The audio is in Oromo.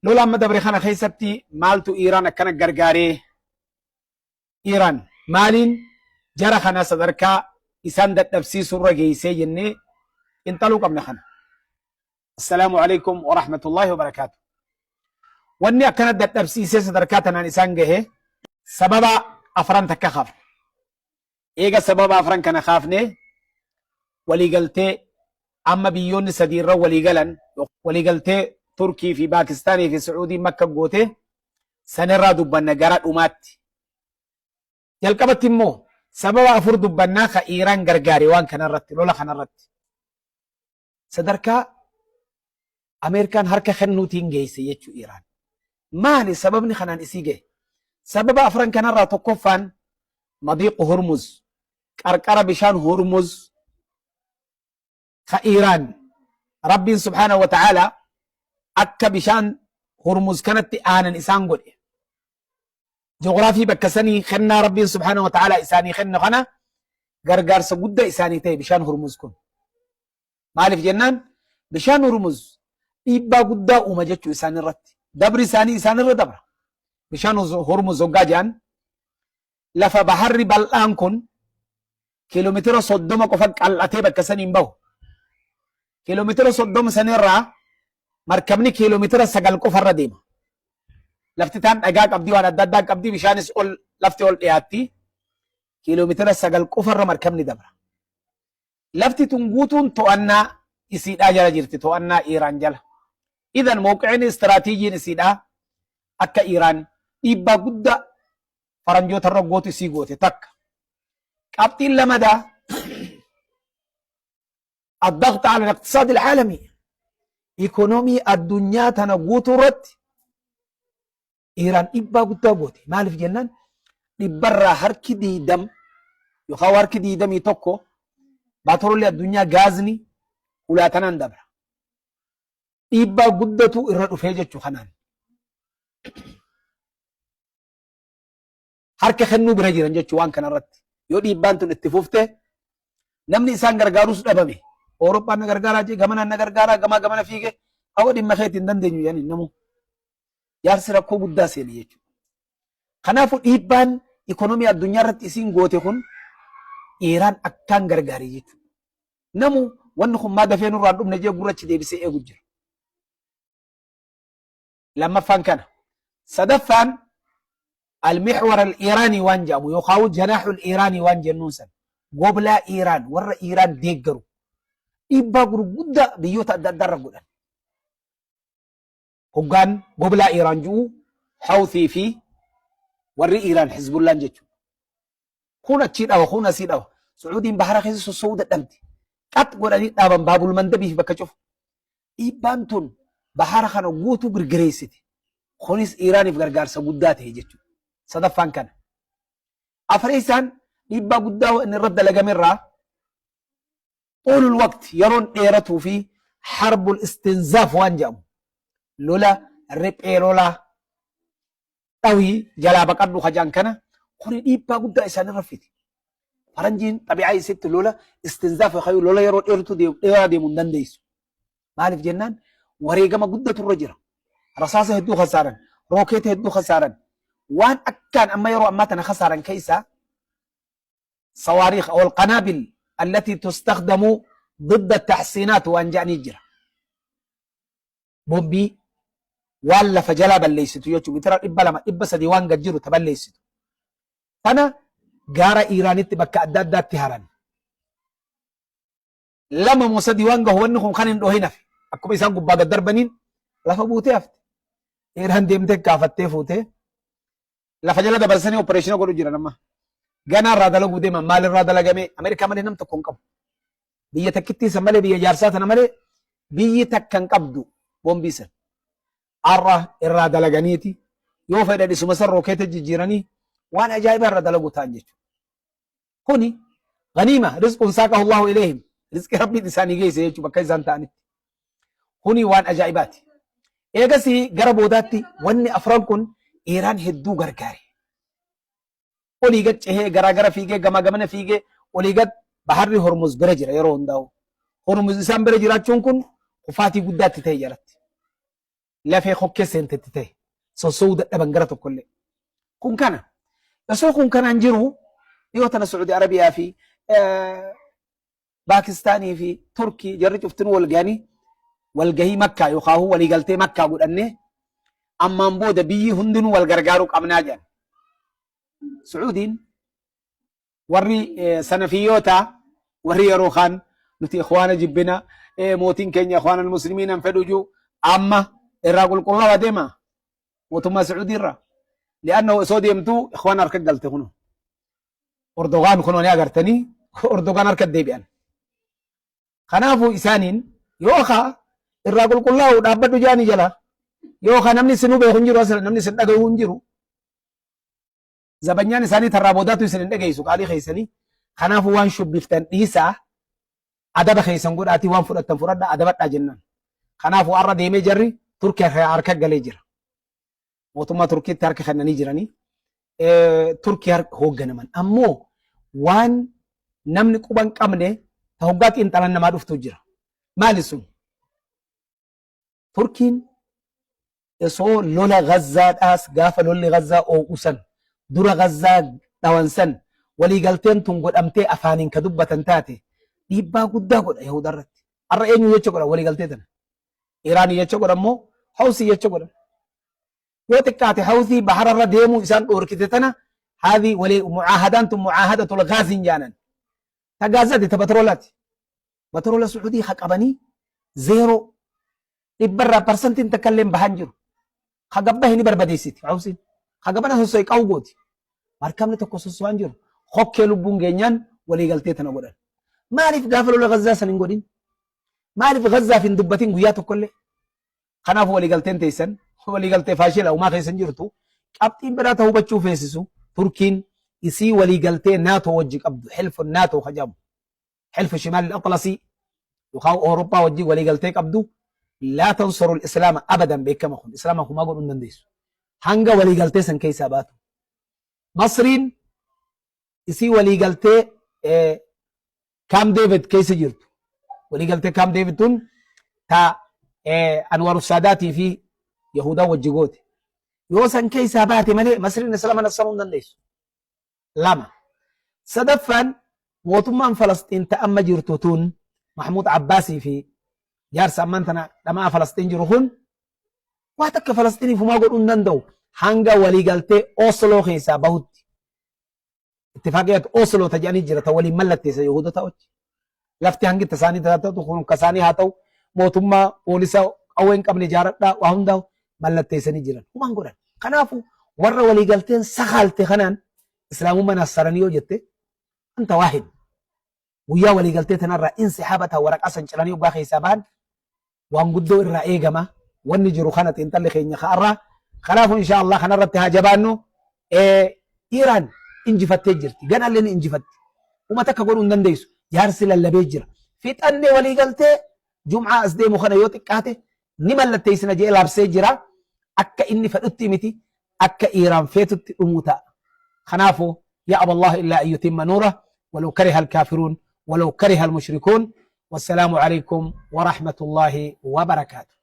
Lola amma dabre kana keessatti maaltu Iiraan akkana gargaaree? Iiraan maaliin jara kana sadarkaa isaan dadhabsiisurra geessee jennee xinxaluu qabna kana. Assalaamu alaikum wa rahmatullahi wa barakaatu. Wanni akkana dadhabsiisee sadarkaa tanaan isaan gahe sababa afran takka kaafne. Eega sababa afran kana kaafne waliigaltee amma biyyoonni sadii irra waliigalan, waliigaltee Turkii fi Paakistaanii fi Su'uudii makka goote sanirraa dubbanna gara dhumaatti. Jalqabatti immoo sababa afur dubbannaa ka Iiraan gargaare waan kanarratti, lola kanarratti. Sadarkaa Ameerikaan harka kennuutiin geesse jechuu Iiraan. Maali sababni kanaan isii gahe? Sababa afran kanarraa tokkoffaan Madiiqu Hormuz, qarqara bishaan Hormuz ka Iiraan Rabbiin subhaanahu wa ta'ala akka bishaan Hormuz kanatti aanan isaan godhe. Joogiraafii bakka sanii kennaa Rabbiin subhaanahu wa ta'ala isaanii kennu kana gargaarsa guddaa isaanii ta'e bishaan Hormuz kun. Maaliif jennaan bishaan Hormuz dhiibbaa guddaa uuma jechuu isaan irratti. Dabri isaanii isaan irra dabra. Bishaan Hormuz hoggaa jedhan lafa baharri bal'aan kun kiiloomeetira 30 qofa qal'atee bakka saniin bahu. Kiiloomeetira 30 sanirraa markabni kiiloomeetira 9 qofarra deema. Lafti taan dhagaa qabdii, waan adda addaa qabdii, bishaanis ol lafti ol dhiyaatti. Kiiloomeetira 9 qofarra markabni dabra. Lafti tun guutuun to'annaa isiidhaa jala jirti, to'annaa Iiraan jala. Idan mawqicni istiraatiijiin isiidhaa akka Iiraan dhiibbaa guddaa faranjoota irra gootu isii goote takka. Qabxiin lamadaa الضغط على الاقتصاد العالمي، ikonomii addunyaa tana guutuu irratti Iiraan dhiibbaa guddaa goote. Maaliif jennaan dhibbarraa harki 20 yookaan harki 21 baatorolli addunyaa gaazni ulaa tanaan dabra. Dhiibbaa guddatu irra dhufee jechuu kanaan. Harka kennuu bira jiran jechuu waan kanarratti. Yoo dhiibbaan tun itti fufte namni isaan gargaarus dhabame. Awurooppaan na gargaaraa jee, gamanaan na gargaaraa, gamaa gamana fiige, hawwa dhimma keetti hin dandeenyu jedhanii namu. Jaarsi rakkoo guddaa seene jechuudha. Kanaafuu dhiibbaan ikonomii addunyaa irratti isiin goote kun Iiraan akkaan gargaare jechuudha. Namu wanni kun maa dafee nurraan dhumne jee gurrachi deebisee eegu jira. Lammaffaan kana. Sadaffaan al-mihwar al-Iiraanii waan jedhamu yookaan janaaxul Iiraanii waan jennuun san, goblaa Iiraan, warra Iiraan deeggaru, dhiibbaa gurguddaa biyyoota adda addaa irra godhan. Hoggaan goblaa Iiraan ji'u Hawthii fi warri Iiraan Hizbullaan jechuudha. Kun achii dhawa, kun asii dhawa. Su'uudiin bahara keessa sossoo'uu dadhabde. Qax godhanii dhaaban Baabul Mandabii fi bakka cufa. Dhiibbaan tun bahara kana guutuu girgireessite. Kunis Iiraaniif gargaarsa guddaa ta'e jechuudha. Sadaffaan kana. Afreessaan dhiibbaa guddaa inni irratti dalagame irraa xuulul waqti, yeroon dheeratuu fi harbul istinzaaf waan jedhamu, lola riphee lolaa dhawii jalaa baqadhu kajaan kana, kuni dhiibbaa guddaa isaan irra fide. Faranjiin xabi'aa isitti lola istinzaaf yookaan lola yeroo dheertuu dheeraa deemuu hin dandeessu. Maaliif jennaan wareegama guddatu irra jira. Rasaasa hedduu khasaaran, rookeeta hedduu khasaaran. Waan akkaan amma yeroo ammaa tana khasaaran keessaa sawaariikh aw alqanaabil allatii tustakhdamu didda taxsiinaat waan jedhanii jira. Bombii waan lafa jalaa balleessitu jechuun mitira 200, 300 waan gad jiru ta balleessitu. Tana gaara Iiraanitti bakka adda addaatti haran. Lama moo sadii waan gahu wanni kun kan hin dhohin hafe. Akkuma isaan gubbaa gad darbaniin lafa buutee hafte. Iiraan deemtee kaafattee fuutee lafa jala dabarsanii opereeshina godhu jiran amma. Ganaa irraa dalaguu deeman, maalirraa dalagame? Ameerikaa malee nam tokko hin qabu. Biyya takkittii san malee, biyya jaarsaa tana malee biyyi takka hin qabdu bombii san. Har'a irraa dalaganiiti yoo fedhan isuma san rookeeta jijjiiranii waan ajaa'ibaa irra dalagu ta'an jechuudha. Kuni ganiima rizqun saaqahu Allahu ilayhim, rizqii Rabbiin isaanii geesse jechuudha bakka isaan ta'anitti. Kuni waan ajaa'ibaati. Eegasii gara boodaatti wanni afran kun Iiraan hedduu gargaare. Olii gad cehee, garaa gara fiigee, gamaa gamana fiigee, olii gad baharri Hormuz bira jira yeroo hundaa'u. Hormuz isaan bira jiraachuun kun kufaatii guddaatti ta'e jalatti. Lafee kokkee seentetti ta'e. Sossoo'uu dadhaban gara tokkollee. Kun kana. Osoo kun kanaan jiru dhiyoo tana Sacuudi Arabiyaa fi Paakistaanii fi Turkii jarri cuftinuu wal gahanii walgahii Makkaa yookaan waliigaltee Makkaa godhannee ammaan booda biyyi hundinuu wal gargaaruu qabnaa jedhan. Sacuudiin warri sanafiyyoota warri yeroo kaan nuti ikhwaana jibbina mootiin keenya ikhwaana muslimiin han fedhu jiru amma irraa qulqullaa'aa deema mootummaa Sacuudii irraa. Li'anna osoo deemtuu ikhwaana harka galte kunu. Ordogaan kunoo ni agartanii Ordogaan harka deebi'an. Kanaafuu isaaniin yookaa irraa qulqullaa'u dhaabbadhu jaanii jala yookaa namni isin beeku hin jiru asirra namni isin dhagahu hin jiru. Zabanyaan isaanii tarraa boodaatu isin hin dhageessu qaalii keessanii. Kanaafuu waan shubbiftan dhiisaa adaba keessan godhaatii waan fudhattan fudhadhaa adabadhaa jennaan. Kanaafuu har'a deemee jarri Turkii harka galee jira. Mootummaa Turkiitti harka kennanii jiranii. Turkii harka hoogganaman. Ammoo waan namni quba hin qabne ta hoggaa xiinxalan namaa dhuftu jira. Maali sun? Turkiin osoo lola Gazzaadhaas gaafa lolli Gazzaa oo'u san dura Gazzaa dhawan san waliigalteen tun godhamtee afaaniin ka dubbatan taate dhiibbaa guddaa godha Yahudaa irratti. Har'a eenyu jecha godha waliigaltee tana? Iraanii jecha godhan moo Hawsii jecha godhan? Yoo xiqqaate Hawsii bahararra deemuu isaan dhoorkite tana haadhi walii mucaahadaan tun mucaahadatul gaaziin jaanan. Ta Gaazaati ta batroolaati. Batroola Su'uudii ha qabanii zeeroo dhibbarraa parsantiin takka illee bahan jiru. Ha gabbahe ni barbadeessiti Hawsiin. Ha gabana sosso'e qawu gooti. Markabni tokko sosso'an jiru. Hokkee lubbuun geenyaan waliigaltee tana godhan. Maaliif gaafa lola Gazzaa san hin godhin? Maaliif Gazzaaf hin dubbatin guyyaa tokkollee? Kanaaf waliigalteen teessan waliigaltee faashila umaa keessa hin jirtu. Qabxiin biraa ta'uu hubachuu feesisu Turkiin isii waliigaltee naatoo wajji qabdu xilfu naatoo kajamu xilfu shimaal atlasii yookaan Awurooppaa wajji waliigaltee qabdu laa tansoru islaama abadan beekama kun islaama kumaa godhuu hin dandeessu. Hanga waliigaltee san keessaa baatu. Masriin isii waliigaltee Kaam Deevid keessa jirtu. Waliigaltee Kaam Deevid tun ta Anwar Saadaatii fi Yahudaa wajji goote. Yoo san keessaa baate malee Masriin Islaama nassamuu hin dandeessu. Lama. Sadaffaan mootummaan Falasxiin ta amma jirtu tun Mahmuud Abbaasii fi jaarsa ammaan tana dhamaa Falasxiin jiru kun waa takka Falasxiiniif humaa godhuu hin danda'u hanga waliigaltee Osloo keessaa bahutti. Ittifaaqiyat Osloo ta jedhanii jira ta waliin mallatteessa Yahudota wajji. Lafti hangi ta isaanii ta ta'u kun ka isaanii haa ta'u mootummaa poolisa qawwee hin qabne ijaaradhaa waa hundaa mallatteessanii jiran. Humaan godhan. Kanaafuu warra waliigalteen sakaalte kanaan islaamummaa nassaranii yoo jette anta waahid. Guyyaa waliigaltee tanarraa insihaaba ta waraqaa san ciranii hoggaa keessaa bahan waan guddoo irraa eegama. Wanni jiru kana xiinxalli keenya ka'arraa. Kanaafuu inshaa Allah kanarratti haa jabaannu. Iraan injifattee jirti. Ganallee ni injifatti. Uummata akka godhuu hin dandeessu. Jaarsi lallabee jira. Fixannee waliigaltee Jum'aa as deemu kana yoo xiqqaate ni mallatteessina jedhee labsee jira. Akka inni fedhutti miti akka Iraan feetutti dhumuu ta'a. Kanaafuu يأبى الله إلا أن يتم نوره ولو كره الكافرون ولو كره المشركون والسلام عليكم ورحمة الله وبركاته.